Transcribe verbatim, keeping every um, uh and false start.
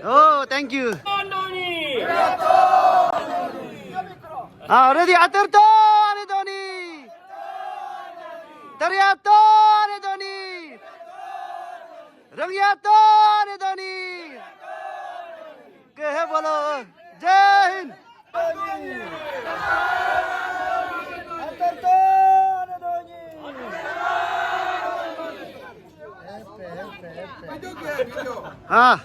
Oh, thank you. Ah, ready, atur to, are doni. Tariya to, are doni. Rangya to, are doni. Ke hai bolo, Jai Hind. हाँ।